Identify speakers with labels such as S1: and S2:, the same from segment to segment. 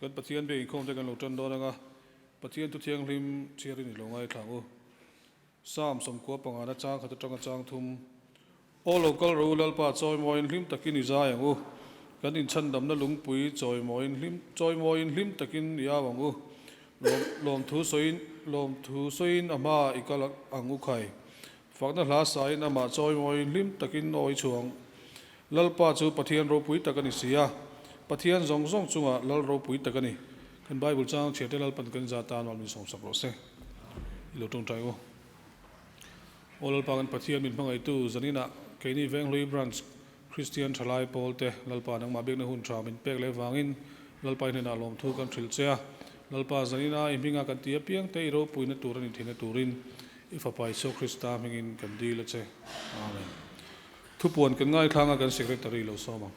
S1: Kan Pathian biak inkhawm te kan lo tan dawn anga, Pathian thu thianghlim chhiarin i lo ngaithla ang u. Psalm 95 chang khat atanga chang thum, Aw lo kal rawh u Lalpa chawimawiin hlim takin i zai ang u, kan inchhandamna lungpui chawimawiin hlim chawimawiin hlim takin i au ang u, lawm lawmthu sawiin lawmthu sawiin a hmaah i kal ang u khai. Fakna hla sain amah chawimawiin hlim takin aw i chhuang. Lalpa chu Pathian ropui tak a ni si a, Pathian zawng zawng chungah Lal ropui tak a ni. Kan Bible chang chhiarte Lalpan kan za tan mal min sawmsak rawh se. I lo tawngtai u. Aw Lalpa kan Pathian min hmangaihtu zaninah keini Venghlui Branch Kristian thalai pawl te Lalpa nangmah biakna hun tha min pek leh vangin Lalpa i hnenah lawmthu kan hrilh che a. Lalpa zanina i hminga kan ti apiang te i ropuina tur a ni theihna turin i Fapa Isua Krista hmingin kan dil a che. Amen. Thupuan kan ngaithlang a kan Secretary lo sawm ang.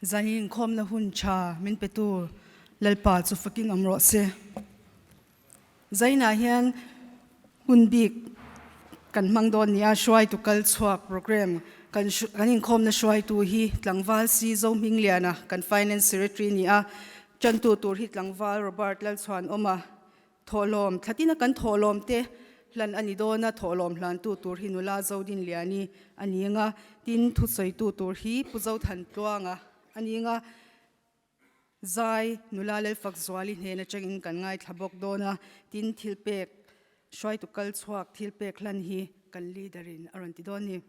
S2: Zan inkhawmna hun tha min petu Lalpa chu fakin awm rawh se. Zainah hian hun bik kan hmang dawn nia hruaitu kal chhuak program kan kan inkhawmna hruaitu hi tlangval si Zohmingliana kan Finance Secretary ni a, tantu tur hi tlangval Robert Lalchhuanawma thawhlawm thlatina kan thawhlawm te hlan a ni dawn a, thawhlawm hlantu tur hi nula Zodinliani a ni ang a, tin thusawitu tur hi Pu Zothantluanga a ni ang a. Zai, nula Lalfakzuali hnen atangin kan ngaithla bawk dawn a, tin thilpek hruaitu kal chhuak thilpek hlan hi kan leader in a rawn ti dawn ni.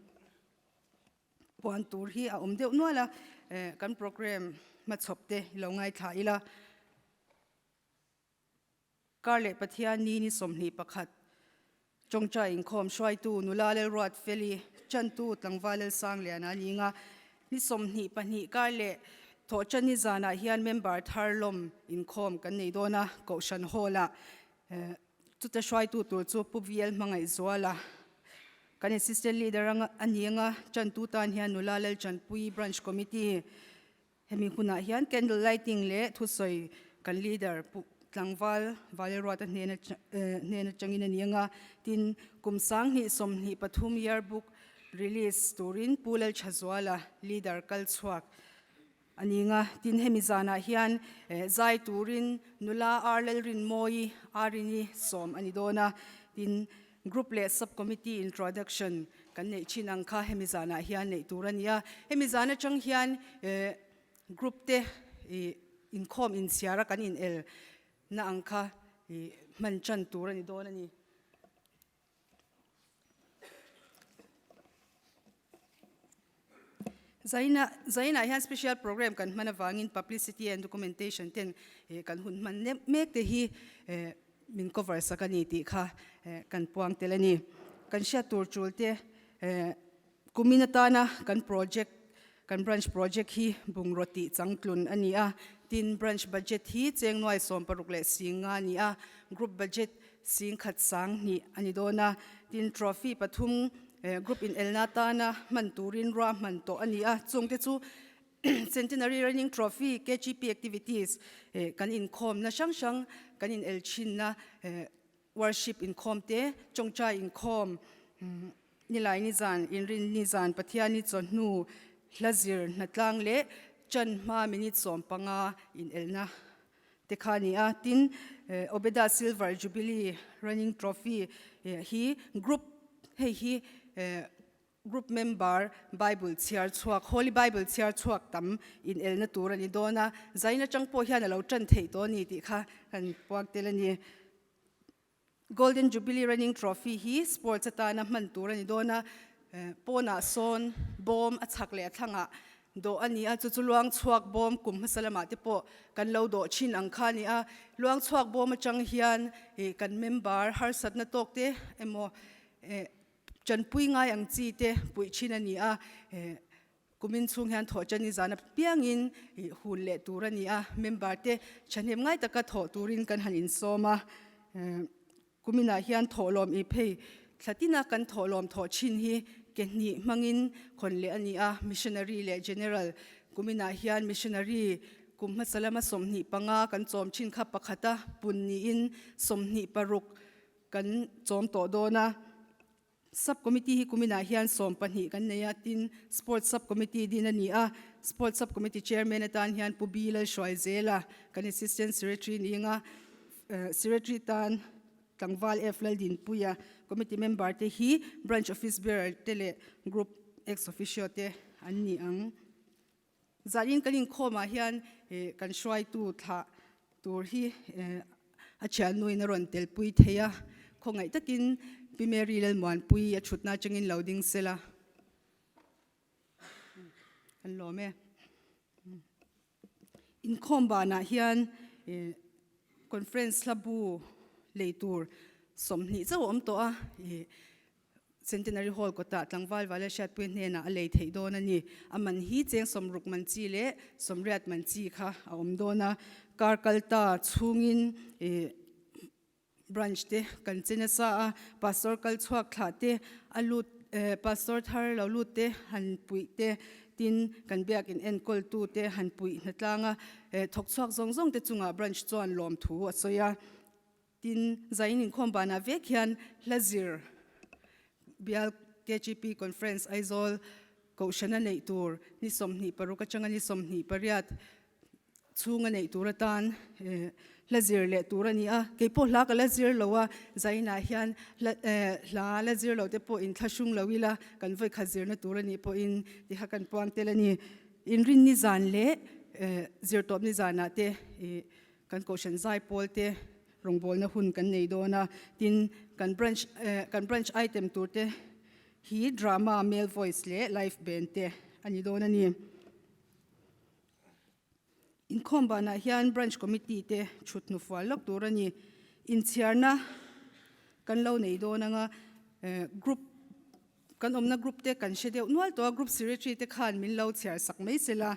S2: Puan tur hi a awm deuh nual a, kan program hmachhawp te lo ngaithla ila. Kar leh Pathian ni ni 21 Tawngtai inkhawm hruaitu nula Lalruat Feli, Chantu tlangval Lalsangliana a ni nga. Ni 22 kar leh Thawhṭanni zanah hian member thar lawm inkhawm kan nei dawn a, Kohhran Hall-ah chute hruaitu tur chu Pu VL Hmangaihzuala kan Assistant Leader a ni anga, Chantu tan hian nula Lalchanpui Branch Committee Hemi hunah hian candle lighting leh thusawi kan leader Pu Tlangval Valeruata hnen hnen atangin a ni ang a, tin kum 2023 yearbook release turin Pu Lalthazuala leader kal chhuak a ni ang a, tin hemi zanah hian zai turin nula R Lalrinmawii Arini sawm a ni dawn a, tin Group leh Sub Committee Introduction kan neih thin ang kha hemi zanah hian neih tur a ni a. Hemi zan atang hian group te inkhawm inchhiar a kan inel na ang kha hman tan tur a ni dawn a ni. Zaina Zainah hian special program kan hman avangin publicity and documentation ten kan hun hman mek te hi min cover sak a ni tih kha kan puang tel a ni. Kan hriat tur tul te kumin atana kan project kan branch project hi bungraw tih changtlun a ni a, tin branch budget hi cheng nuai 60 leh 50 a ni a, group budget 10,000 sang hnih a ni dawn a, tin trophy pathum Group in elna tana hman turin ruah hman tawh a ni a, chungte chu Centenary Running Trophy, KGP activities, kan inkhawmna hrang hrang kan in el thinna worship inkhawm te, tawngtai inkhawm, nilai ni zan, inrin ni zan, Pathiani chawhnu, hla zir hnatlang leh chan hma minute 15 in elna te kha a ni a. Tin, Obeda Silver Jubilee Running Trophy hi group hei hi group member Bible chhiar chhuak, Holy Bible chhiar chhuak tam inelna tur a ni dawn a, zain atang pawh hian a lo tan theih tawh a ni tih kha kan puak tel a ni. Golden Jubilee Running Trophy hi sports atana hman tur a ni dawn a, pawnah sawn bawm a chhak leh a thlangah dawh a ni a, chu chu luang chhuak bawm kum hmasa lamah te pawh kan lo dawh thin ang kha a ni a, luang chhuak bawm atang hian kan member harsatna tawk te emaw tanpui ngai ang chi te puih thin a ni a. Kumin chhung hian thawh ṭan i zan apiangin hun leh tur a ni a, member te ṭhahnem ngai taka thawh turin kan han insawm a. Kuminah hian thawhlawm i phei thla tina kan thawhlawm thawh ṭhin hi ke hnih hmangin khawn leh a ni a, Missionary leh General. Kuminah hian Missionary kum hmasa lama 25 kan chawm ṭhin kha pakhata pun niin 26 kan chawm tawh dawn a. Sub Committee hi kuminah hian 12 kan nei a, tin Sports Sub Committee din a ni a. Sports Sub Committee Chairman atan hian Pu B Lalhruaizela kan Assistant Secretary ni anga Secretary tan Tlangval F Laldinpuia Committee member te hi Branch Office Bearer te leh Group Ex Officio te an ni ang. Zanin kan inkhawmah hian kan hruaitu thlah tur hi a thiannuin a rawn telpui thei a, khawngaih takin Pi Mary Lalmuanpui a thutna atangin lo ding sela kan lawm e. Inkhawm banah hian conference hlabu lei tur 20 chauh a awm tawh a, Centenary Hall kawtah tlangval Valia Hriatpuia hnenah a lei theih dawn a ni. A man hi cheng 60 man chi leh 80 man chi kha a awm dawn a. Kar kal ta chhungin branch te kan che nasa a, Pastor kal chhuak thlah te, a lut Pastor thar lo lut te han puih te, tin kan biakin enkawltu te han puih hnatlang a, thawk chhuak zawng zawng te chungah branch chuan lawmthu a sawi a. Tin, Zain inkhawm banah vek hian hla zir bial KGP Conference Aizawl Kohhrana neih tur ni 26 atanga ni 28 chhunga neih tur atan hla zir leh tur a ni a. Kei pawh hla ka la zir lo a, Zainah hian hla la zir lo te pawh inthlahrung lo ila kan vawikhat zirna tur a nih pawhin ti kha kan puang tel a ni. Inrinni zan leh zirtawpni zanah te Kan Kohhran zaipawl te rawngbawlna hun kan nei dawn a, tin kan branch kan branch item tur te hi drama, male voice leh live band te a ni dawn a ni. Inkhawm banah hian branch committee te thut hnufual lawk tur a ni. Inchhiarna kan lo nei dawn anga group kan awmna group te kan hre deuh nual tawh a, group secretary te khan min lo chhiar sak mai sela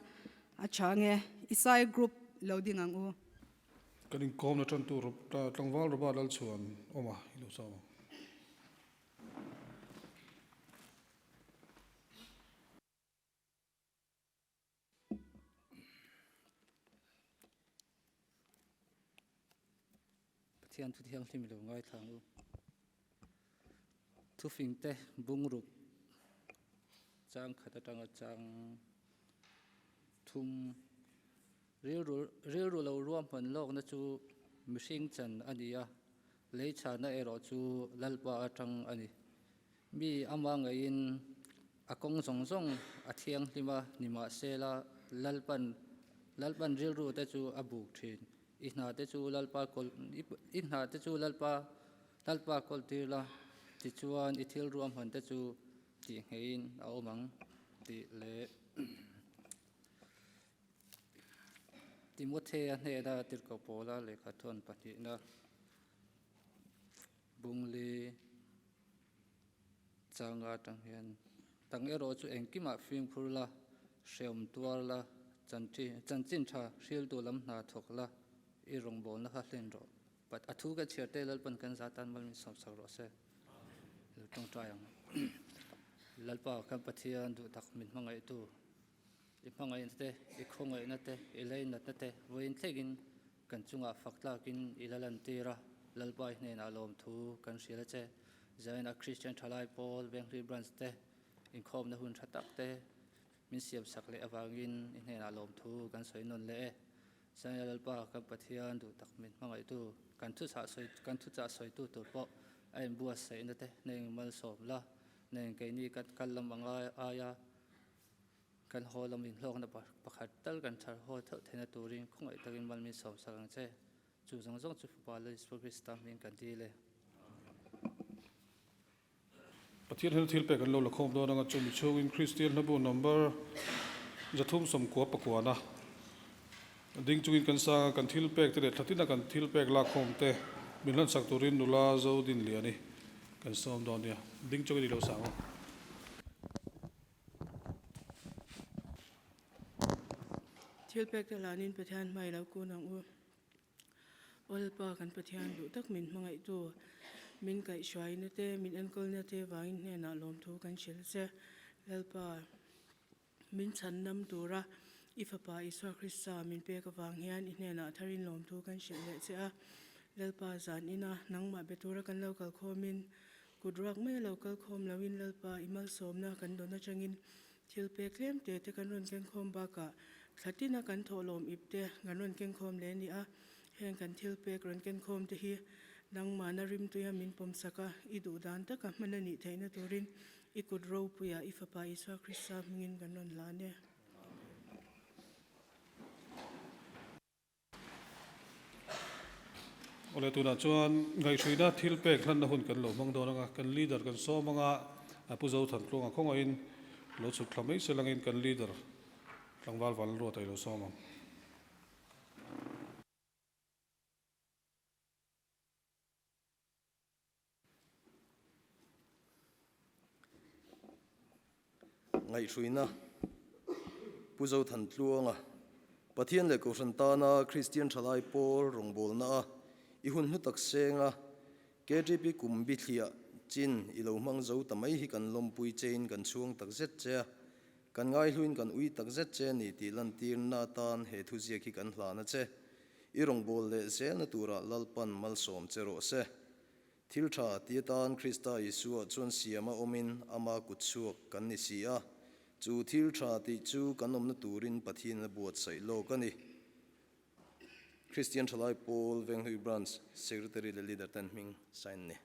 S2: a tha nge Isai group lo ding ang u.
S1: Kan inkawmna tantu tlangval Robert Lalchhuan awm a, i lo sawm ang.
S3: Pathian thu thianghlim i lo ngaithla ang u. Thufing te bungruk chang khat atanga chang thum rilru rilru lo ruahman lawkna chu mihring chan a ni a, lei chhana erawh chu Lalpa atang a ni. Mi ama ngeiin a kawng zawng zawng a thianghlim a, nimahsela Lalpan Lalpan rilru te chu a buk thin. I hna te chu Lalpa kawl i hna te chu Lalpa Lalpa kawl tir la, tichuan i thil ruahman te chu tih ngheiin a awm ang tih leh Timothea hnena tirhkoh pawla lehkha thawn pahnihna Bungli changa atang hian tang erawh chu engkimah fimkhur la, hreawm tuar la, chanchin tha hriltu lam hna thawk la, i rawngbawlna kha hlen rawh. But a thu ka chhiar te Lalpan kan za tan mal min sawmsak rawh se. Lo tawngtai ang. Lalpa kan Pathian duh tak min hmangaihtu, i hmangaihna te, i khawngaihna te, i leinatna te vawiin thlengin Kan chungah fak tlakin i la lantir a, Lalpa i hnenah lawmthu kan hrilh a che. Zion-a Kristian Thalai Pawl Venghlui Branch te inkhawmna hun tha tak te min siamsak leh avangin i hnenah lawmthu kan sawi nawn leh e. Zion-a Lalpa kan Pathian duh tak min hmangaihtu, kan thuchah sawi kan thuchah sawitu tur pawh a inbuatsaihna te neng malsawm la, neng keini kan kal lam anga aia Kan haw lam inhlawkna pakhat tal kan thar haw theuh theihna turin khawngaih takin mal min sawmsak ang che. Chu zawng zawng chu Fapa Lal Isua Krista hming kan dil e.
S1: Pathian hian thil pek an lo la khawm dawn anga chumi chhungin Kristian hlabu number 399 na ding chungin kan sang a, kan thil pek te leh thlatin a kan thil pek lak khawm te min hlansak turin nula Zodinliani kan sawm dawn nia. Ding chungin i lo sang aw.
S4: Thil pek te hlanin Pathian hmai lo kun ang u. Awlpa kan Pathian duh tak min hmangaihtu, min kaihhruaina te, min enkawlna te vangin hnenah lawmthu kan hrilh che. Lalpa, min chhan nam tura i Fapa Isua Krista min pek avang hian i hnenah tharin lawmthu kan hrilh leh che a. Lalpa, zan ina nangmah be tura kan lo kalkhawmin. Kut ruak mai a lo kal khawm loin Lalpa i malsawmna kan dawn atangin thil pek tlem te te kan rawn keng khawm bakah thla tina kan thawhlawm ip te kan rawn keng khawm leh a ni a. Heng kan thil pek rawn ken khawm te hi nangmahna rimtuia min pawm sak a, i duh dan taka hman a nih theihna turin i kut ropuia i Fapa Isua Krista hmingin kan rawn hlan e.
S1: Awle tunah chuan ngaihhruina thil pek hlanna hun kan lo hmang dawn anga kan leader kan sawm anga Pu Zothantlunga khawngaihin lo chhuk thla mai se langin kan leader tlangval Vanlalruata i lo sawm ang.
S5: Ngaihhruina Pu Zothantluanga, Pathian leh Kohhran tana Kristian Thalai Pawl rawngbawlna a i hun hnu tak senga KTP kum bithliah chin i lo hmang zo ta mai hi kan lawmpui chein kan chhuang tak zet che a, kan ngaihluin kan ui tak zet che a ni tih lantirna atan he thuziak hi kan hlan a che. I rawngbâwl leh zêlna tûrah Lalpan malsâwm che rawh se. Thil ṭha ti atan Krista Isua chuan siama awmin ama kut chhuak kan ni si a, chu thil ṭha tih chu kan awmna tûrin Pathian a buatsaih lawk a ni. Kristian Ṭhalai Pawl Venghlui Branch Secretary leh Leader ten hming sign ni.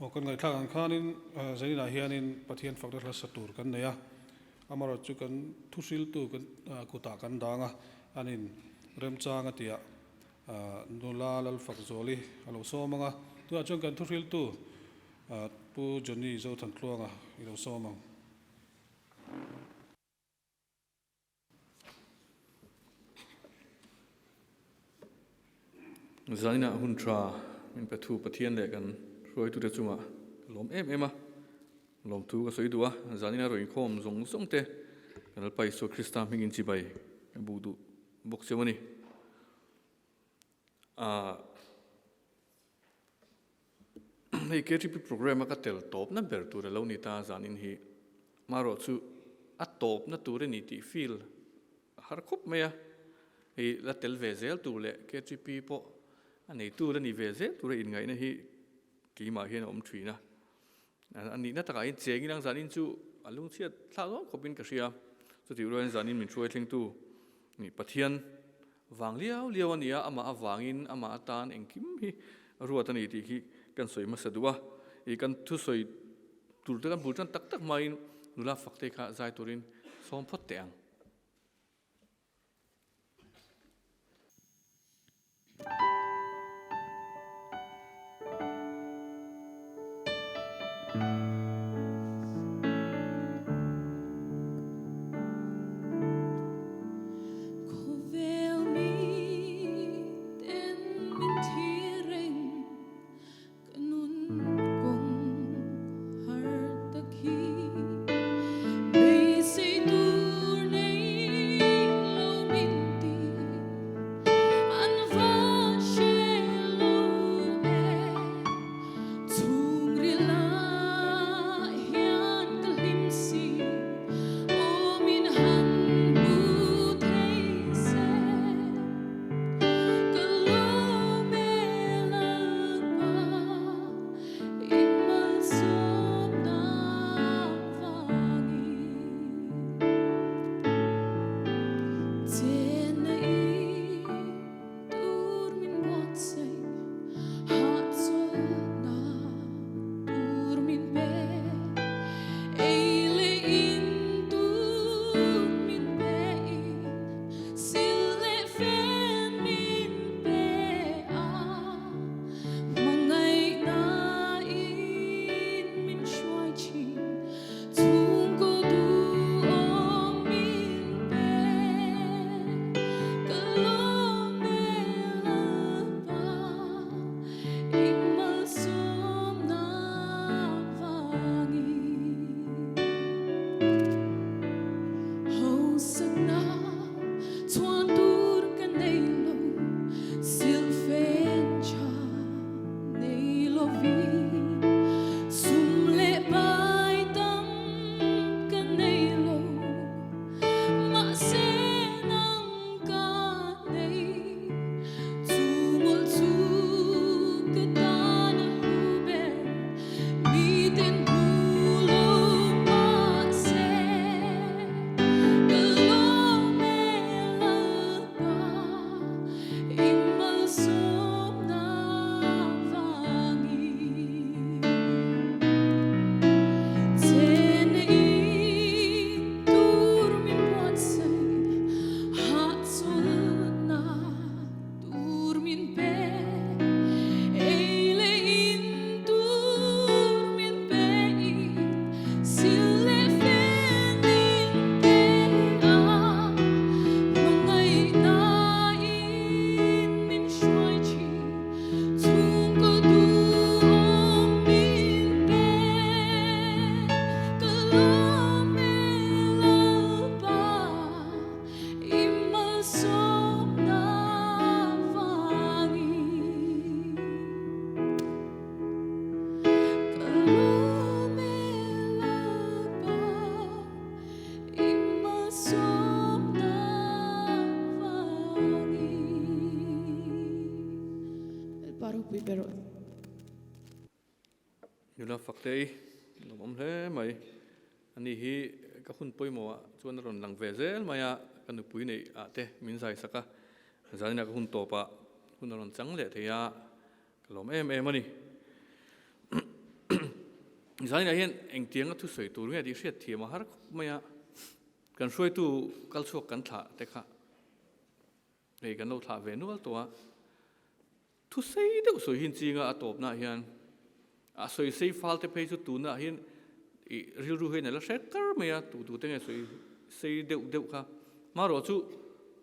S1: Aw kan ngaihthlak ang khanin Zaninah hianin Pathian fakna hla sa tur kan nei a, amaherawhchu chu kan thuhriltu kan kutah kan dang a, anin remchang a tia nula Lalfakzuali a lo sawm ang a, tunah chuan kan thuhriltu Pu Johnny Zothantluanga i lo sawm ang.
S6: Zaninah hun tha min pe thu Pathian leh kan hruaitute chungah ka lawm em em a, lawmthu ka sawi duh a, zanina rawn inkhawm zawng zawng te kan Lalpa Isua Krista hmingin chibai ka buk duh bawk cheu a ni. Ahh hei KTP program a ka tel tawpna ber tur a lo ni ta zanin hi marawh chu a tawpna tur a ni tih feel a har khawp mai a, hei la tel ve zel tur leh KTP pawh a neitu la ni ve zel tura inngaihna hi keimah hian a awm thin a, a nihna takah hian chengin ang zanin chu a lungchhiat thlak dawn khawpin ka hria, chutih rualin zanin min hruai thlengtu nih Pathian vang liau liau a ni a, amah avangin amah atan engkim hi ruat a ni tih hi kan sawi hmasa duh a, ih kan thusawi tur te kan bul tan tak tak hmain nula fakte kha zai turin sawm phawt teh ang.
S7: ropui ber rawh se.
S6: Nula Faktei lawmawm hle mai. Ani hi ka hun pawimawh ah chuan a rawn lang ve zel mai a, ka nupui neih ah te min zai sak a, zanin ah ka hun tawp ah hun a rawn chang leh thei a, ka lawm em em a ni. Zanin ah hian engtiang a thusawi tur nge tih hriat thiam a har khawp mai a, kan hruaitu kal chhuak kan thlah te kha hei kan lo thlah ve nual tawh a, Thusei deuh sawi hin chinga a tawpnaah hian a sawi sei fal te phei chu tunah hian ih rilru hian a la hre kar mai a, tu tu te nge sawi sei deuh deuh kha. Hmarawh chu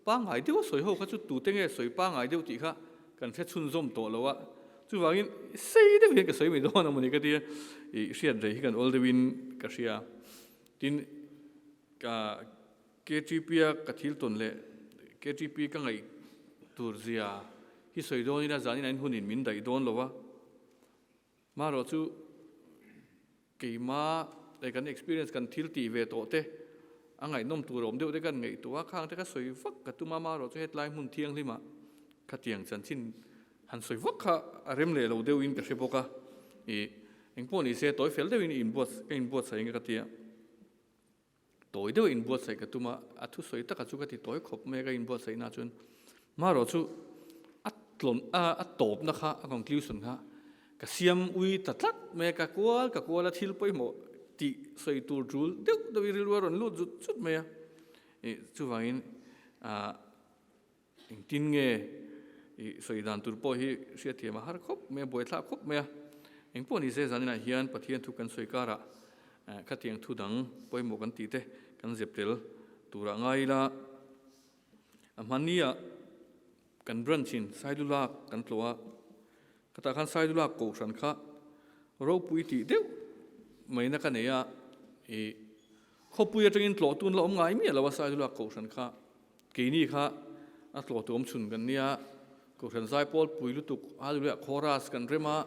S6: pangngai deuh a sawi ho kha chu tu te nge sawi pangngai deuh tih kha kan hre chhunzawm tawh lo a, chuvangin sei deuh hian ka sawi mai dawn a mawni ka tia ih hriat rei hi kan awl deuhin ka hria. Tin ka. KTP-a ka thil tawn leh KTP ka ngaih tur zia hi sawi dawn ila zanin a inhunin min daih dawn lo a. Marawh chu keima leh kan experience kan thil tih ve tawh te a ngaihnawm tur awm deuh te kan ngaihtuah a, khang te ka sawi vak ka tum a, marawh chu hetlai hmun thianghlimah khatiang chanchin han sawi vak kha a rem leh lo deuhin ka hre bawk a. Ih engpawh ni se tawi fel deuhin ka inbuatsaih ang e ka ti a. Tawi deuh inbuatsaih ka tum a, a thusawi taka chu ka ti tawi khawp mai a ka inbuatsaihna chuan hmarawh chu a tlawn a a tawpna kha a conclusion kha ka siam ui ta tlat mai a, ka kual ka kual a thil pawimawh tih sawi tur tul deuh deuh i rilru a rawn lut zut zut mai a, ih chuvangin ah Engtin nge i sawi dan tur pawh hi hriatthiam a har khawp mai a, buaithlak khawp mai a. Engpawh ni se zaninah hian Pathian thu kan sawi karah khatiang thu dang pawimawh kan tih te kan zep tel turah ngai ila. A hmania kan branch in Saidulak kan tlawh a, khatah khan Saidulak kohhran kha ropui tih deuh maina ka nei a, i khawpui atangin tlawh tun la awm ngai miah lo a Saidulak kohhran kha. Keini kha a tlawhtu awm chhun kan nia, Kohhran zaipawl pui lutuk Hallelujah Chorus kan rem a,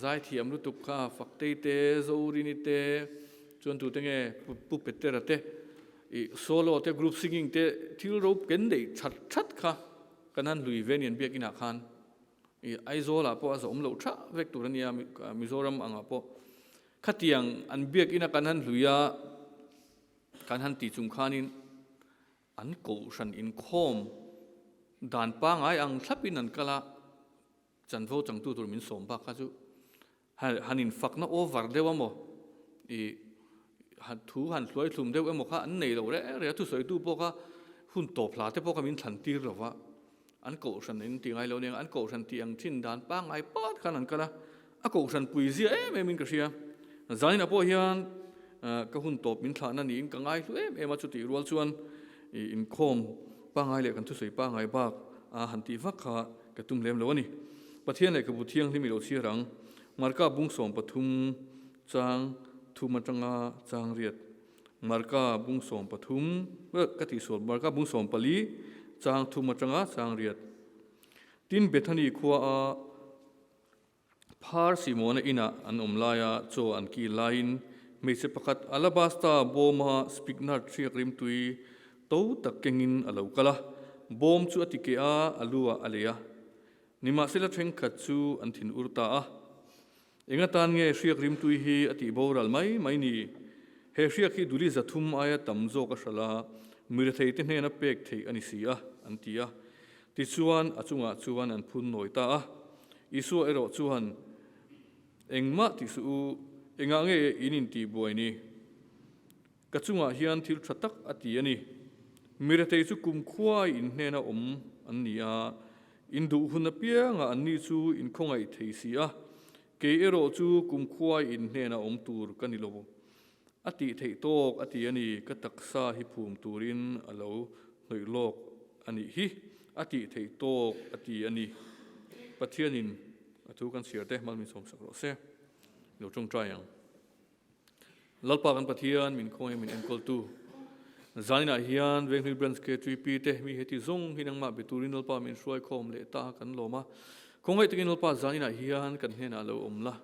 S6: zaithiam lutuk kha Faktei te, Zorini te, chuan tute nge Pu Petera te, ih solo te, group singing te thil ro ken neih that that kha kan han hlui ve nian biakinah khan ih Aizawlah pawh a zawm loh tha vek tur a nia Mizoram angah pawh khatiang an biakina kan han hlui a. Kan han tih chung khanin an kohhran inkhawm dan pangai ang thlapin an kal a, chanvo changtu tur min sawm bak kha chu han infakna over deuh emaw ih thu han hluai thlum deuh emaw kha an nei lo reh reh a, thusawitu pawh kha hun tawp hla te pawh kha min thlan tir lo va, an kohhran in ti ngai lo nia, an kohhran tih ang thin dan pangai pat khan an kal a, a kohhran pui zia em em in ka hria. Zaninah pawh hian ka hun tawp min thlahna niin ka ngai hlu em em a, chutih rual chuan inkhawm pangai leh kan thusawi pangai bak a han tih vak kha ka tum lem lo a ni. Pathian lehkhabu thianghlim i lo chhiar ang, Marka bung 13 chang thum atanga chang riat. Marka bung 13, ka tihsual, Marka bung 14 chang thum atanga chang riat. Tin, Bethany khua a Phar Simona inah an awm laia chaw an kil laiin hmeichhe pakhat alabasta bawma spikenard hriak rimtui to tak kengin a lo kal a, bawm chu a ti keh a, a lu ah a lei a. Nimahsela thenkhat chu an thin ur ta a. Eng atan nge hriak rimtui hi a tih boral mai mai ni? He hriak hi duli 300 aia tam zawk a hralh a, miretheite hnena pek theih a ni si a, an ti a. Tichuan, a chungah chuan an phun nawi ta a. Isua erawh chuan, Engmah tih suh u, engah nge in intihbuai ni? Ka chungah hian thil tha tak a ti a ni. Mirethei chu kumkhuai in hnena awm an ni a, in duh hun apiangah anni chu in khawngaih thei si a, kei erawh chu kumkhuai in hnena awm tur ka ni lo. A tih theih tawk a ti a ni, ka taksa hi phum turin a lo hnawih lawk a nih hi, a tih theih tawk a ti a ni. Pathianin a thu kan chhiar te hmal min sawmsak rawh se. Lo tawngtai ang. Lalpa kan Pathian min khawngaih min enkawltu zaninah hian Venghlui Branch KTP te mi heti zawng hi nangmah be turin Lalpa min hruai khawm leh ta kan lawm a. Khawngaih takin Lalpa zaninah hian kan hnenah lo awm la.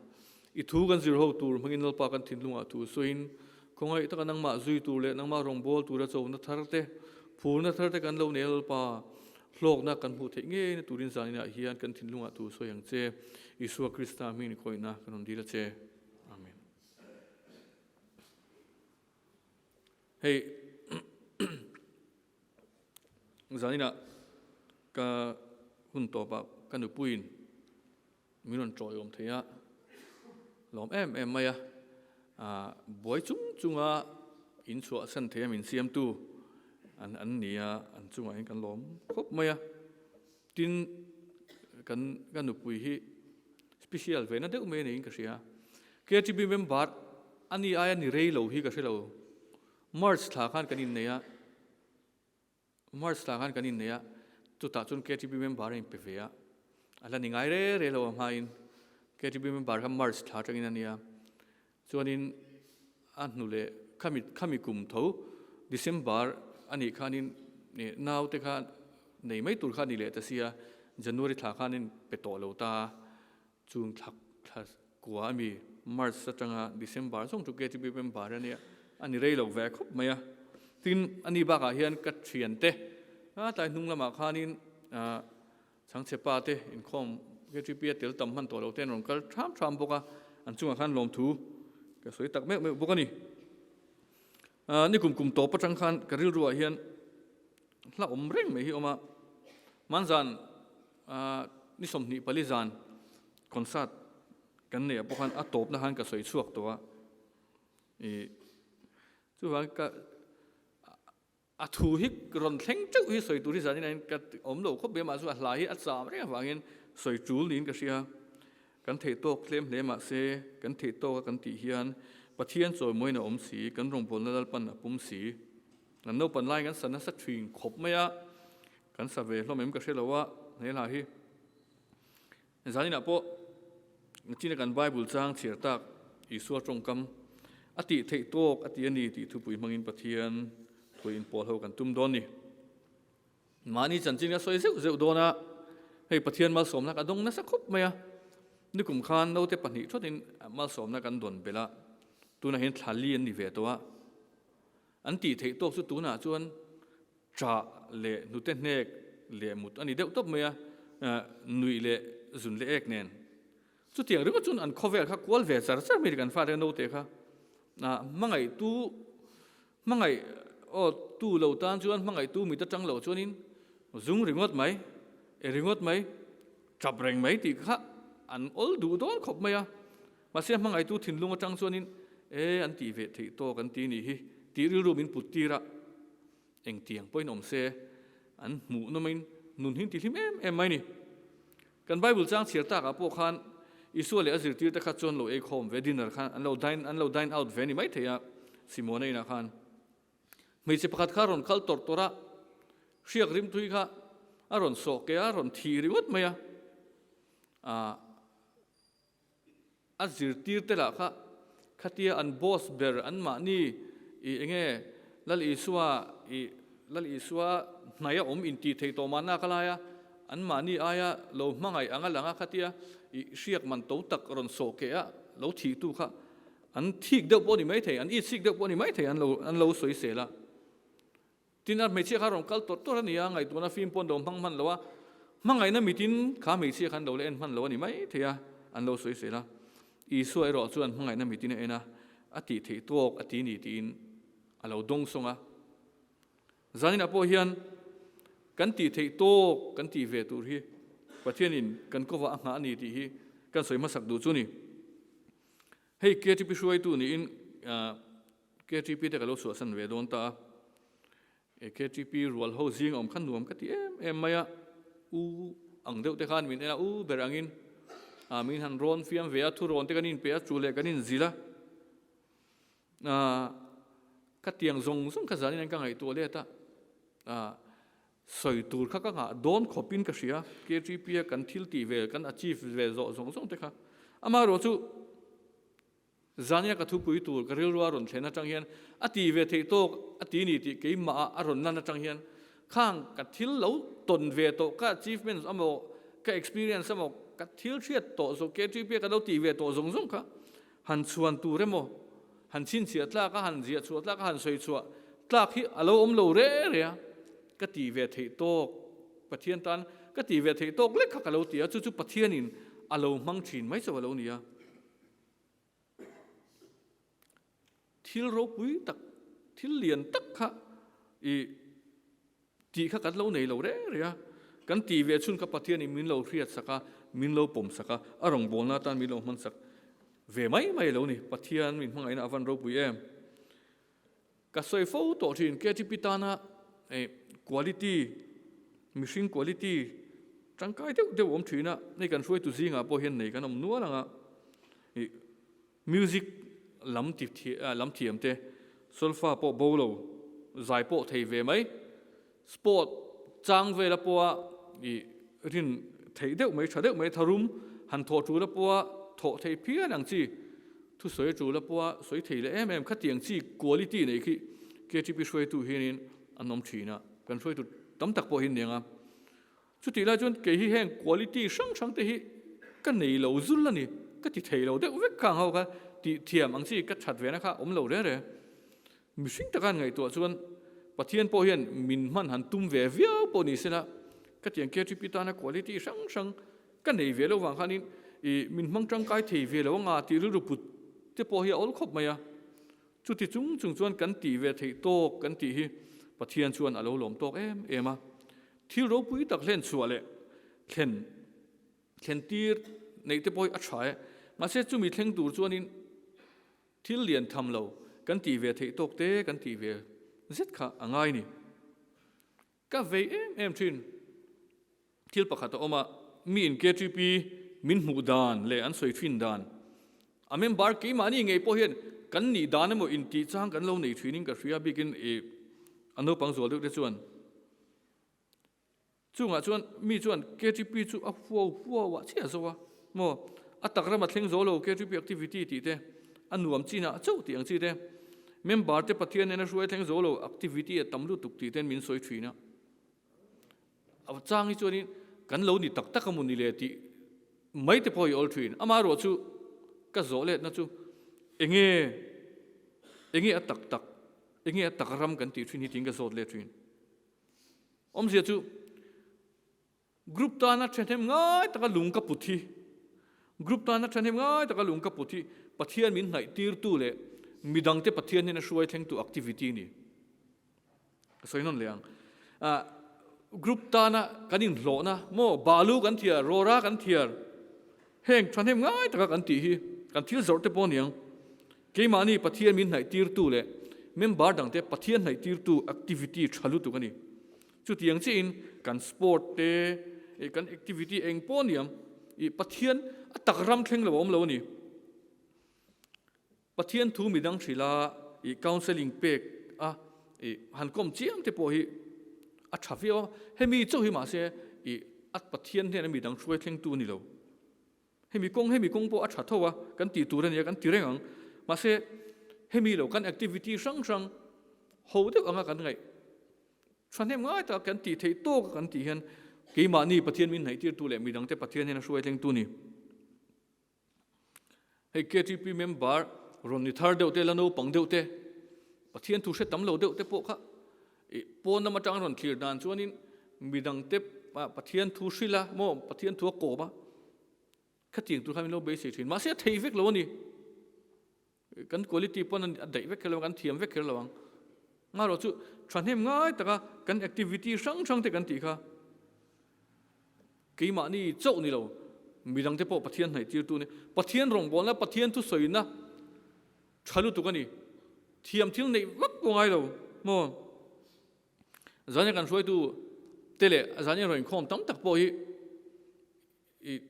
S6: I thu kan zir ho tur hmangin Lalpa kan thinlungah thu sawiin khawngaih taka nangmah zui tur leh nangmah rawngbâwl tura chona thar te, phurna thar te kan lo nei a Lalpa. Hlawkna kan hmuh theih ngeina turin zaninah hian kan thinlungah thu sawi ang che. Isua Krista hming inkawihna kan rawn dil a che. Amen. Hei zaninah ka hun tawpah ka nupuiin min rawn tawiawm thei a, lawm em em mai a, buai chung chunga in chhuahsan thei a min siamtu an an ni a, an chungah hian kan lawm khawp mai a. Tin, kan ka nupui hi special ve na deuh mai a niin ka hria. KTB member a ni aia ni rei lo hi ka hre lo. March thla khan kan innei a. March thla khan kan innei a, chutah chuan KTP member a inpe ve a, a la ni ngai re re lo a hmain KTP member kha March thla atangin a nia, chuanin a hnu leh khami khami kum tho December a nih khanin naute kha nei mai tur kha a ni leh ta sia, January thla khanin pe tawh lo ta a, chung thla thla kua a mi March atanga December zawng chu KTP member a nia a ni rei lo ve khawp mai a. Tin, ani bakah hian ka thiante a tlai hnung lamah khanin chhangchhe pa te inkhawm KTP a tel tam hman tawh lo te an rawn kal tham tham bawk a, an chungah khan lawmthu ka sawi tak meuh meuh bawk a ni. Ni kum kum tawp atang khan ka rilruah hian hla awm reng mai hi awm a, hmanzan ni 24 zan concert kan neih ah pawh khan a tawpna khan ka sawi chhuak tawh a, ih chuvang ka a thu hi rawn thleng teuh hi sawi tur hi zanin ah hian ka awm lo khawp mai a, mahse a hla hi a cham reng avangin sawi tul niin ka hria, kan theih tawk tlem hle mahse kan theih tawk a kan tih hian Pathian chawimawiin a awm si, kan rawngbawlna Lalpan a pum si. Kan naupan laiin kan sa nasa thin khawp mai a, kan sa ve hlawm em ka hre lo a, he hla hi. Zaninah pawh China kan Bible chang chhiar tak Isua tawngkam a tih theih tawk a ti a ni tih thupui hmangin Pathian thu inpawl ho kan tum dawn ni. Mahni chanchin ka sawi zeuh zeuh dawn a, hei Pathian malsawmna ka dawng nasa khawp mai a, nikum khan naute pahnih thawtin malsawmna kan dawn belh a, tunah hian thla li an ni ve tawh a. An tih theih tawk chu tunah chuan ṭah leh hnute hnek leh mut a ni deuh tawp mai a, nuih leh zun leh ek nen. Chutiang ringawt chuan an khawvel kha kual ve char char mai kan fate naute kha. Hmangaihtu hmangaih aw tu lo tan chuan hmangaihtu mit atang lo chuanin zung ringawt mai, e ringawt mai, ṭap reng mai tih kha an awl duh dawn khawp mai a. Mahse hmangaihtu thinlung atang chuanin e an tih ve theih tawk an ti nih hi tih rilru min put tir a, engtiang pawhin awm se an hmuh nawmin nun hi an tihlim em em mai ni. Kan Bible chang chhiar takah pawh khan Isua leh a zirtirte kha chuan lo ei khawm ve dinner khan an lo dine an lo dine out ve ni mai thei a Simona inah khan. Hmeichhe pakhat kha a rawn kal tawrh tawrh a, hriak rimthui kha a rawn sawh ke a, a rawn thi ringawt mai a. Ah. A zirtir te lah kha khatia an boss ber an mahni i enge Lal Isua i Lal Isua hnai a awm intih theih tawh mahna ka lai a, an mahni aia lo hmangaih anga lang a khatia i hriak man to tak rawn sawh keh a lo thih tu kha an thik deuh pawh a ni maithei, an itsik deuh pawh a ni maithei an lo an lo sawisel a. Tin, a hmeichhia kha rawn kal tawrh tawrh a ni a, ngaihtuahna fim pawh an lo hmang hman lo a, hmangaihna mitin kha hmeichhia kha an lo la en hman lo a ni mai thei a, an lo sawi sel a. Isua erawh chuan hmangaihna mitin a en a, a tih theih tawk a ti ni tiin a lo dawng sawng a. Zaninah pawh hian kan tih theih tawk kan tih ve tur hi Pathianin kan kawvah a nghah a ni tih hi kan sawi hmasak duh chu a ni. Hei KTP hruaitu niin KTP te ka lo chhuahsan ve dawn ta a, e KTP rual ho zing a awm khan nuam ka ti em em mai a, u ang deuh te khan min en a, u ber angin a min han rawn fiam ve a, thurawn te kan inpe a, chu leh kan inzil a, a ka tiang zawng zawng kha zanin an ka ngaihtuah let a, a sawi tur kha ka nghah dawn khawpin ka hria, KTP a kan thil tih ve kan achieve ve zawh zawng zawng te kha, amaherawh chu Zania ka thupui tur ka rilru a rawn thlen atang hian a ti ve theih tawk a ti ni tih keimah ah a rawn lan atang hian khang ka thil lo tawn ve tawh ka achievements amaw ka experience amaw ka thil hriat tawh zawk KTP a ka lo tih ve tawh zawng zawng kha han chhuan tur emaw han chhinchhiah tlak a han ziah chhuah tlak a han sawi chhuah tlak hi a lo awm lo re re a ka tih ve theih tawk. Pathian tan ka ti ve theih tawk lek kha ka lo ti a, chu chu Pathianin a lo hmang thin mai chauh a lo ni a. Thil ropui tak, thil lian tak kha i tih kha kan lo nei lo reng reng a, kan tih ve chhun kha Pathianin min lo hriat sak a, min lo pawm sak a, a rawngbawlna atan min lo hman sak ve mai mai a lo ni. Pathian min hmangaihna a van ropui em? Ka sawi fo tawh thin, KTP tana quality, mihring quality tangkai deuh deuh awm thin a, hei kan hruaitu zingah pawh hian nei kan awm nual ang a, music lam ti lam thiam te, solfa pawh bo lo, zai pawh thei ve mai, sport chang vela pawha ih rin theih deuh mai, tha deuh mai, tharum han thawh tul a pawha thawh theih phian ang chi, thusawi tul a pawha sawi thei leh em em khatiang chi quality nei khi KTP hruaitu hianin an awm thin a, kan hruaitu tam tak pawh hi an ni ang a. Chutih lai chuan kei hi heng quality hrang hrang te hi ka nei lo zul a ni, ka ti thei lo deuh vek kha ang ho kha tih thiam ang chi ka that ve na kha awm lo reng reng. Mihring taka an ngaihtuah chuan Pathian pawh hian min hman han tum ve viau pawh ni sela ka tiang KTP tana quality hrang hrang ka nei ve lo vang khanin ih min hmang tangkai thei ve lo anga tih rilru put te pawh hi a awl khawp mai a. Chuti chung chung chuan kan tih ve theih tawk kan tih hi Pathian chuan a lo lawm tawk em em a. Thil ropui tak hlen chhuah leh thlen thlen tir neih te pawh hi a tha e. Mahse chumi thleng tur chuanin thil lian tham lo kan tih ve theih tawk te kan tih ve zet kha a ngai ni. Ka vei em em thin. Thil pakhat a awm a, mi in KTP min hmuh dan leh an sawi thin dan, a member keimahni ngei pawh hian kan nih dan emaw intih chang kan lo nei thinin ka hria bikin i a naupang zual deuh te chuan. Chungah chuan mi chuan KTP chu a huau huau ah chiah zo a maw, a tak ram a thleng zo lo KTP activity tih te, a nuam chinah chauh tih ang chi te, member te Pathian nena hruai thleng zo lo activity a tam lutuk tih ten min sawi thin a. A chang hi chuanin kan lo ni tak tak a maw ni le tih mai te pawh i awl thin. Amaherawh chu ka zawh letna chu enge enge a tak tak, enge a tak ram kan tih thin hi tiin ka zawt let thin. Awmzia chu group tana thahnem ngai taka lung ka put hi, group tana thahnem ngai taka lung ka put hi Pathian min hnaih tirtu leh midangte Pathian hian a hruai thlengtu activity a ni. Ka sawi nawn leh ang. Ah, group tana kan inhlawhna maw balu kan thiar, rawra kan thiar, heng thahnem ngai taka kan tih hi kan thil zawrh te pawh a ni ang. Keimahni Pathian min hnaih tirtu leh member dangte Pathian hnaih tirtu activity tha lutuk a ni. Chutiang chiahin kan sport te, kan activity eng pawh a ni ang, ih Pathian a tak ram thleng lo a awm lo a ni. Pathian thu midang hrilh a, ih counselling pek a, ih han kawm chiang te pawh hi a tha viau a, hemi chauh hi mahse ih a Pathian hnena midang hruai thlengtu a ni lo. Hemi kawng hemi kawng pawh a tha tho a, kan tih tur a nia kan ti reng ang. Mahse hemi lo kan activity hrang hrang ho deuh anga kan ngaih thahnem ngai tak kan tih theih tawk a kan tih hian keimahni Pathian min hnaihtirtu leh midangte Pathian hian a hruai thlengtu a ni. Hei KTP member rawn ni thar deuh te, la naupang deuh te, Pathian thu hre tam lo deuh te pawh kha i pawn lam atang rawn thlir dan chuanin midang te Pathian thu hrilh a maw Pathian thu a kawm a khatiang tur kha min lo beisei thin. Mahse a thei vek lo a ni. Kan quality pawn a daih vek kher lo ang, kan thiam vek kher lo ang. Ngarawh chu thahnem ngai taka kan activity hrang hrang te kan tih kha keimahni chauh ni lo, midangte pawh Pathian hnaih tirtu a ni. Pathian rawngbawlna, Pathian thusawina tha lutuk a ni. Thiam thil neih vak pawh ngai lo maw? Zania kan hruaitu te leh zania rawn inkhawm tam tak pawh hi i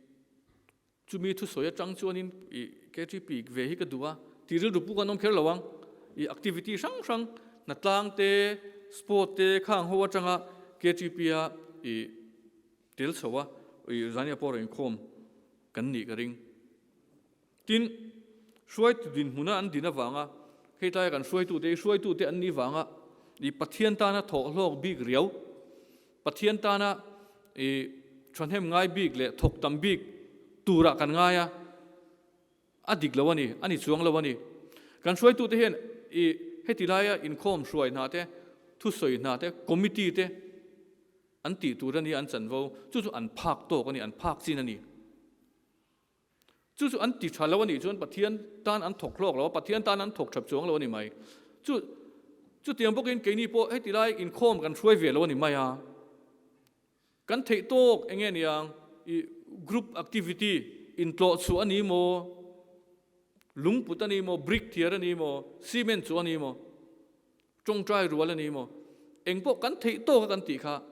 S6: Chumi thusawi atang chuanin i KTP ve hi ka duh a, tih rilru puk an awm kher lo ang. I activity hrang hrang, hnatlang te, sport te khang ho atanga KTP a i tel chho a, i Zania pawh rawn inkhawm kan nih ka ring. Tin, hruaitu dinhmuna an din avanga hei tlaia kan hruaitute hi hruaitute an nih vanga i Pathian tana thawhhlawk bik riau, Pathian tana i thahnem ngai bik leh thawk tam bik turah kan ngai a, a dik lo a ni, a ni chuang lo a ni. Kan hruaitute hian i heti laia inkhawm hruai hna te, thusawi hna te, committee te. An tih tur a ni, an chanvo, chu chu an phak tawk a ni, an phak chin a ni. Chu chu an ti tha lo a nih chuan Pathian tan an thawk hlawk lo a, Pathian tan an thawk thap chuang lo a ni mai. Chu chutiang bawkin keini pawh heti lai inkhawm kan hruai ve lo a ni mai a. Kan theih tawk eng nge niang i group activity intlawh chhuah a ni maw, lungput a ni maw, brick thiar a ni maw, cement chu a ni maw, tawngtai rual a ni maw, eng pawh kan theih tawk a kan tih kha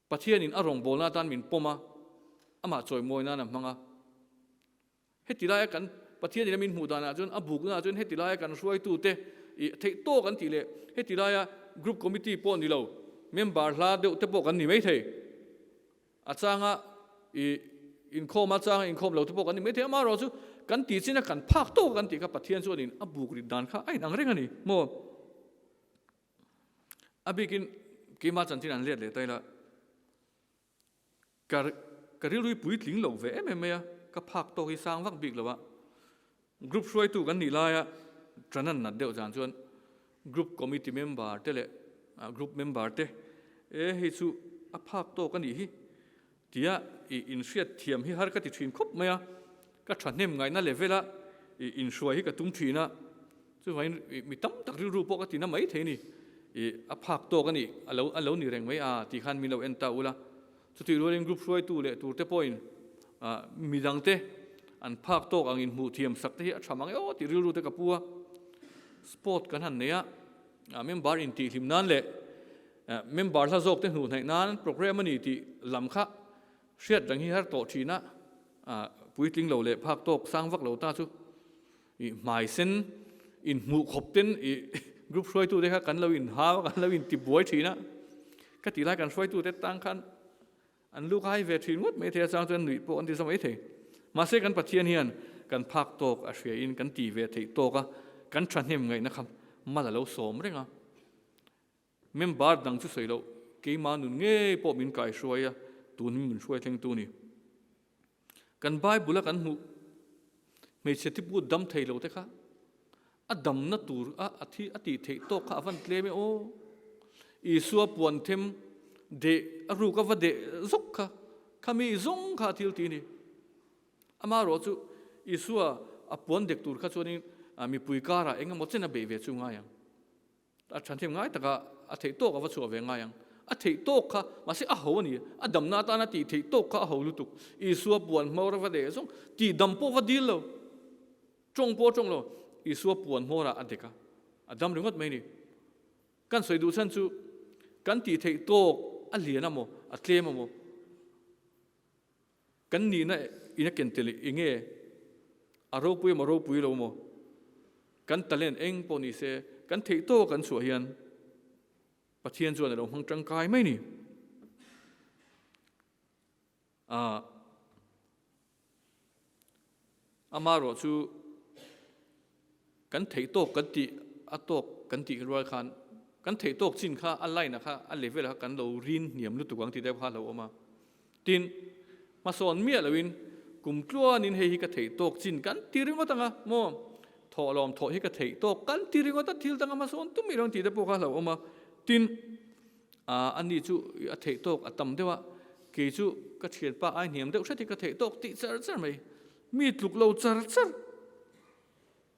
S6: Pathianin a rawngbawlna atan min pawm a, amah chawimawi nan a hmang a. Heti laia kan Pathianin a min hmuh danah chuan a buknaah chuan heti laia kan hruaitute ih theih tawk an tih leh heti laia group committee pawh ni lo member hla deuh te pawh kan ni maithei. A changa ih inkhawm a changa inkhawm lo te pawh kan ni maithei. Amaherawh chu kan tih chin a kan phak tawk kan tih kha Pathian chuanin a buk rit dan kha a inang reng a ni maw? A bikin keimah chanchin an let leh ta ila. Ka ka rilrui puitling lo ve em em mai a, ka phak tawk hi sang vak bik lo a. Group hruaitu kan nih laia ṭan an nat deuh zan chuan group committee member te leh group member te e hei chu a phak tawk a nih hi tia i inhriat thiam hi har ka ti ṭhin khawp mai a, ka ṭhahnem ngaihna level a i inhruai hi ka tum ṭhin a. Chuvangin mi tam tak rilru pawh ka ti na mai thei a ni. Ih, a phak tawk a ni, a lo a lo ni reng mai a tih khan min lo en ta ula. Chutih rualin group hruaitu leh turte pawhin ah midangte an phak tawk angin hmuh thiam sak te hi a tha mang e aw tih rilru te ka pu a. Sport kan han nei a, ah member intihhlim nan leh member hla zawk te hnuh hnaih nan program a ni tih lam kha hriat reng hi har tawh thin a, ah puitling lo leh phak tawk sang vak lo ta chu. I hmai sen in hmuh khawp ten i group hruaitu te kha kan lo in hau a, kan lo in ti buai thin a. Ka tih lai kan hruaitu te tang khan an lu kai ve thin ngawt mai thei a, chang chuan nuih pawh an ti za mai thei. Mahse kan Pathian hian kan phak tawk a hria in kan ti ve theih tawk a, kan thahnem ngaihna kha mal a lo sawm reng a. Member dang chu sawi loh, keimah nun ngei pawh min kaihruai a, tun hi min hruai thleng tu ni. Kan Bible a kan hmuh hmeichhe thipu dam thei lo te kha a damna tur a a thi a tih theih tawk kha a van tlem e aw. Isua puan them deh a ruk a va deh zawk kha khami zawng kha a thil ti a ni. Amaherawh chu Isua a puan dek tur kha chuanin mipui karah eng emaw chen a beih ve chu ngai ang. A ṭhahnem ngai takah a theih tawk a va chhuah ve ngai ang. A theih tawk kha, mahse a ho a ni. A damna atana tih theih tawk kha a ho lutuk. Isua puan hmawr a va leh zawng, tih dam pawh va dil lo, ṭawng pawh a ṭawng lo. Isua puan hmawrah a dek a, a dam ringawt mai a ni. Kan sawi duh chhan chu, kan tih theih tawk a lian a maw, a tlem a maw? Kan nihna in a ken tel i nge? A ropui emaw ropui lo maw? Kan talent eng pawh ni se, kan theih tawk kan chhuah hian Pathian chuan a lo hmang tangkai mai ni. Ah, amarawh chu kan theih tawk kan tih a tawk kan tih rual khan kan theih tawk chin kha a line a kha a level kha kan lo rin hniam lutuk ang tih deuh kha a lo awm a. Tin, hmasawn miah loin kum tluanin hei hi ka theih tawk chin kan ti ringawt ang a, maw? Thawhlawm thawh hi ka theih tawk kan ti ringawt a, thil danga hmasawn tum ilo ang tih te pawh kha a lo awm a. Tin, ani chu a theih tawk a tam deuh a, kei chu ka thianpa ai hniam deuh hret hi ka theih tawk tih char char mai. Mi tluk lo char char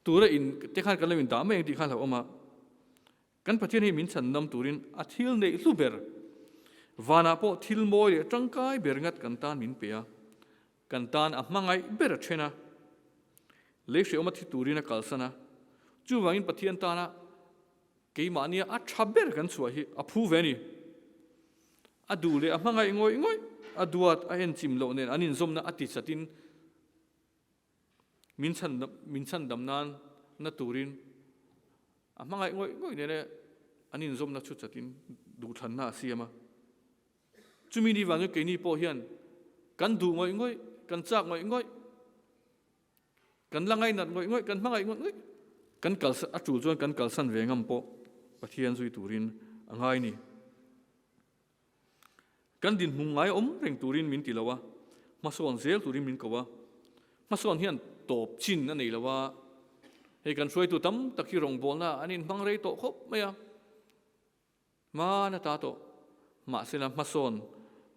S6: tura in te khan kan lo indah mai ang tih kha a lo awm a. Kan Pathian hi min chhan dam turin a thil neih hlu ber, vanah pawh thil mawi leh tangkai ber ngat kan tan min pe a, kan tan a hmangaih ber a then a, lei hrehawm a thi turin a kalsan a, chuvangin Pathian tana keimahnia a tha ber kan chhuah hi a phu ve a ni. A duh leh a hmangaih ngawih ngawih, a duat a enchim loh nen an inzawmna a tichatin Min chhan min chhan dam nan na turin a hmangaih ngawih ngawih nen e an inzawmna chu chatin duhthlanna a siam a. Chumi ni vang chu keini pawh hian kan duh ngawih ngawih, kan chak ngawih ngawih, kan la ngainat ngawih ngawih, kan hmangaih ngawih ngawih, kan kal a tul chuan kan kalsan ve ngam pawh Pathian zui turin a ngai ni. Kan dinhmun ngai awm reng turin min ti lo a, hmasawn zel turin min ko a. Hmasawn hian tawp chin a nei lo a, hei kan hruaitu tam tak hi rawngbawlna an inhmang rei tawh khawp mai a, hman a ta tawh. Mahsela hmasawn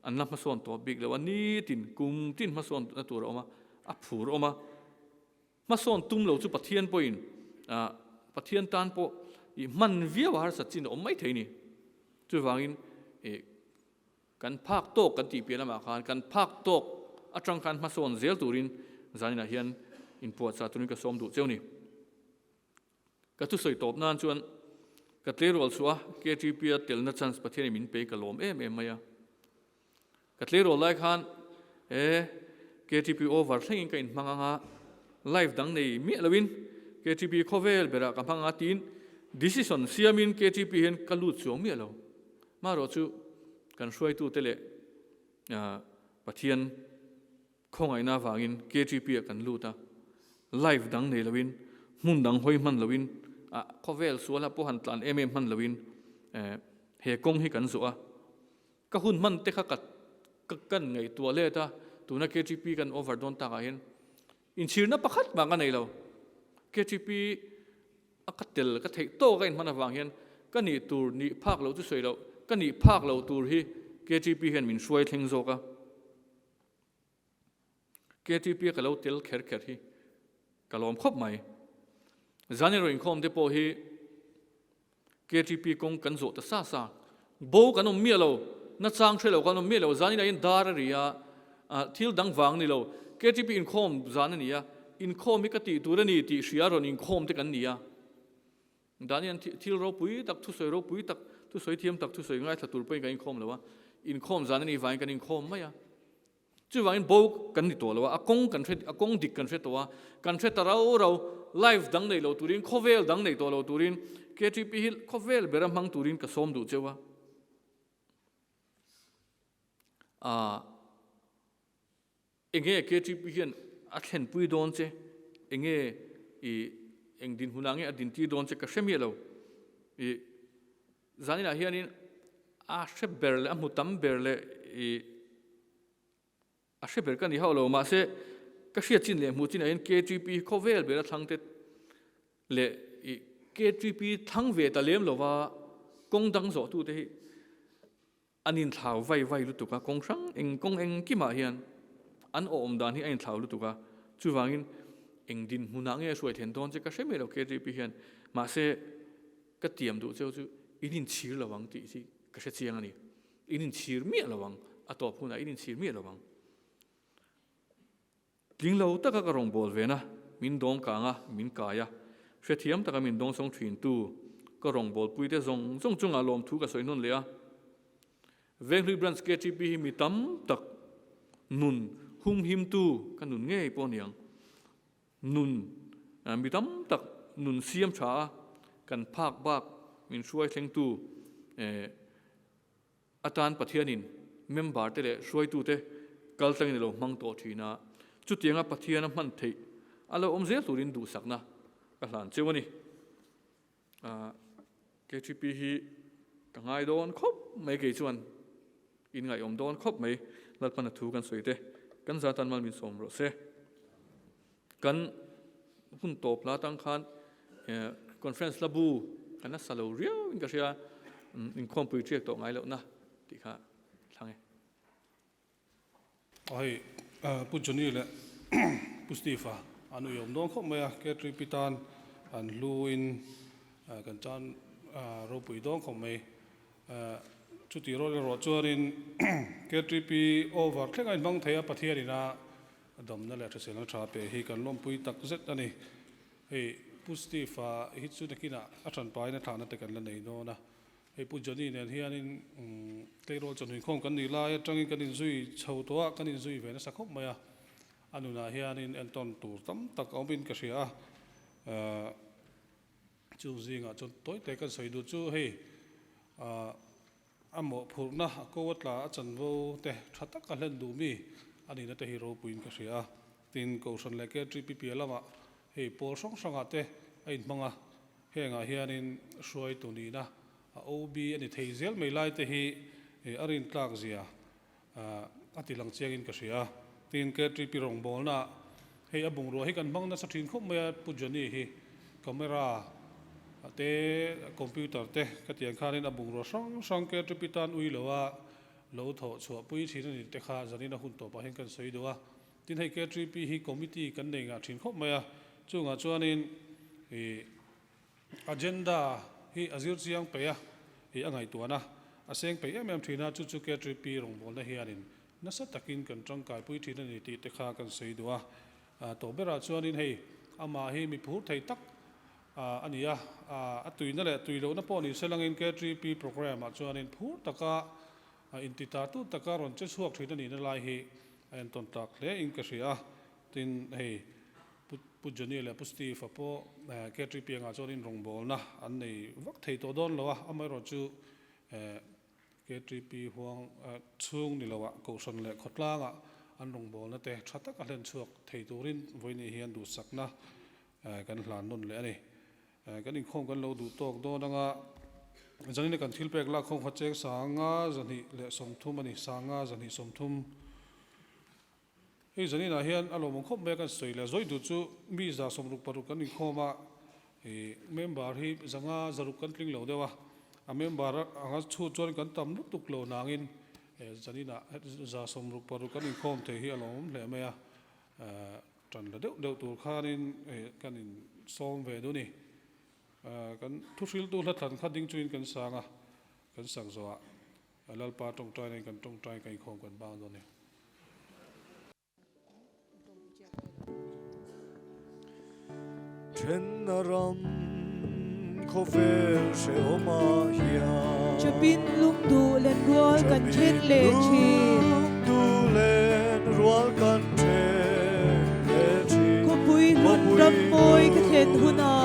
S6: an la hmasawn tawh bik lo a, nitin kum tin hmasawn na tur a awm a, a phur awm a. Hmasawn tum lo chu Pathian pawhin Pathian tan pawh i hman viau a harsat chin a awm mai thei a ni. Chuvangin ih kan phak tawk kan tih piah lamah khan kan phak tawk atang khan hmasawn zel turin zaninah hian inpuahchah turin ka sawm duh cheu a ni. Ka thusawi tawp nan chuan ka tleirawl chhuah a, KTP-a telna chance Pathianin min pe ka lawm em em mai a. Ka tleirawl lai khan he KTP over thlengin ka inhmang ang a, life dang nei miah loin KTP khawvel berah ka hmang ang a tiin decision siamin KTP hian ka lut chuang miah lo. Marawh chu kan hruaitute leh Pathian Khawngaihna avangin KTP ah kan lut a, live dang nei loin, hmun dang hawi hman loin, ah khawvel suala pawh han tlan em em hman loin he kawng hi kan zawh a. Ka hun hman te kha ka kan ngaihtuah let a, tuna KTP kan over dawn takah hian inchhirna pakhat mah ka nei lo. KTP a ka tel ka theih tawk a inhman avang hian ka nih tur nih phak loh chu sawi loh, ka nih phak loh tur hi KTP hian min hruai thleng zawk a. KTP a ka lo tel kher kher hi ka lawm khawp mai. Zan erawh inkhawm te pawh hi KTP kawng kan zawh ta sa sa. Bo kan awm miah lo, nachang hre lo kan awm miah lo. Zan inah hian dar a ri a, thil dang vang ni lo. KTP inkhawm zan a ni a, inkhawm hi ka tih tur a ni tih hria rawn inkhawm te kan ni a. Dan hian thil ropui tak, thusawi ropui tak, thusawi thiam tak, thusawi ngaithla tur pawhin kan inkhawm lo a, inkhawm zan a nih vangin kan inkhawm mai a. Chuvangin bo kan ni tawh lo a, a kawng kan hre, a kawng dik kan hre tawh a, kan hre ta rau rau, life dang nei lo turin, khawvel dang nei tawh lo turin, KTP hi khawvel bera hmang turin ka sawm duh cheu a. Aa. Enge KTP hian a thlenpui dawn che? Enge i eng dinhmunah nge a dintir dawn che ka hre miah lo. I zaninah hianin a hre ber leh a hmu tam ber leh i a hre ber ka ni hauh lo. Mahse ka hriat chin leh hmuh chinah hian KTP hi khawvel bera thlang te leh i KTP thlang ve ta lem lova kawng dang zawhtute hi An inthlau vai vai lutuk a, kawng hrang eng kawng engkimah hian an awm dan hi a inthlau lutuk a, chuvangin eng dinhmunah nge a hruai then dawn che ka hre mai lo KTP hian, mahse ka tiam duh cheu chu in inchhir lo ang tih hi ka hre chiang a ni, in inchhir miah lo ang, a tawp hunah in inchhir miah lo ang. Tling lo taka ka rawngbâwl vena min dawng kâng a, min kai a, hrethiam taka min dawngsawng ṭhîntu ka rawngbâwlpuite zawng zawng chungah lawmthu ka sawi hnawn leh a. Venghlui Branch KTP hi mi tam tak nun humhimtu ka nun ngei pawh a ni ang. Nun mi tam tak nun siam ṭha a, kan phâk bâk min hruai thlengtu Atan Pathianin member te leh hruaitute kal tlangin a lo hmang tawh thin a, chutianga Pathian a hman theih a lo awm zel turin duhsakna ka hlan cheu a ni. KTP hi ka ngai dawn khawp mai kei chuan in ngaihawm dawn khawp mai Lalpana thu kan sawi te kan za tan mal min sawm rawh se. Kan hun tawp la tang khan conference la bu kan la sa lo riau in ka hria inkhawmpui ṭiak tawh ngai lohna tih kha thlang e.
S1: Hei Pu Johnny leh Pu Steve a an uiawm dawn khawp mai a, K3P tan an hlu in kan tan ropui dawn khawp mai. Chuti rual erawh chuanin K3P over thleng a inhmang thei a, Pathian ina Damna leh hriselna tha pe hi kan lawmpui tak zet a ni. Hei Pu Steve a hi chu nakinah a tanpaina thlahna te kan la nei dawn a. Hei Pu Johnny nen hianin tleirawl chawhnuih khawm kan nih lai atangin kan inzui chho tawh a, kan inzui ve nasa khawp mai a. A nunah hianin entawn tur tam tak a awmin ka hria a. Chung zingah chuan tawi te kan sawi duh chu hei A mawhphurhna a ko a tla a chanvo te tha tak a hlen duh mi a nihna te hi ropuiin ka hria a. Tin, Kohhran leh KTP piah lamah hei pawl hrang hrangah te a inhmang a, hengah hianin hruaitu nihna a OB a ni thei zel mai lai te hi a rintlak zia a ti lang chiangin ka hria a. Tin, KTP rawngbawlnaah hei a bungrua hi kan hmang nasa thin khawp mai a, Pu Johnny hi camera. Te computer te ka tiang khanin a bungrua hrang hrang KTP tan ui lo a lo thawh chhuah pui thin a ni te kha zanin a hun tawpah hian kan sawi duh a. Tin hei KTP hi committee kan nei ngah thin khawp mai a, chungah chuanin ih agenda hi a zir chiang peih a, ih a ngaihtuahna a seng peih em em thin a, chu chu KTP rawngbawlna hianin nasa takin kan tangkaipui thin a ni tih te kha kan sawi duh a. Tawh berah chuanin hei amah hi mi phur thei tak a ni a, a tuina leh tui lohna pawh ni se langin KTP programme ah chuanin phur taka inti ta tu taka rawn che chhuak thin a nihna lai hi a entawn tlak hle in ka hria a. Tin, hei Pu Johnny leh Pu Steve a pawh KTP angah chuanin rawngbawlna an nei vak thei tawh dawn lo a, amaherawhchu KTP huang chhung ni loah Kohhran leh khawtlangah an rawngbawlna te tha taka hlen chhuak thei turin vawiin hian duhsakna kan hlan nawn leh a ni. Kan inkhawm kan lo duh tawk dawn anga zanina kan thil pek lak khawm kha cheng 530 a ni, 530. Hei zaninah hian a lawmawm khawp mai a kan sawi leh zawi duh chu mi 66 kan inkhawm a, ih member hi 500 600 kan tling lo deuh a, a member anga chhut chuan kan tam lutuk lo nangin zaninah 66 kan inkhawm thei hi a lawmawm hle mai a, tan la deuh deuh tur khanin kan insawm ve duh a ni. Kan thuhriltu hlathlan kha ding chuin kan sang a, kan sak zawhah Lalpa tawngtai nen kan tawngtai kan inkhawm kan bang dawn a ni.
S7: Thenna ram khawvel hrehawmah hian.
S8: Chapin lungduh len rual kan then leh thin.
S7: Lungduh len rual kan then leh thin.
S8: Khawpui hlun ram mawi ka thlen hunah.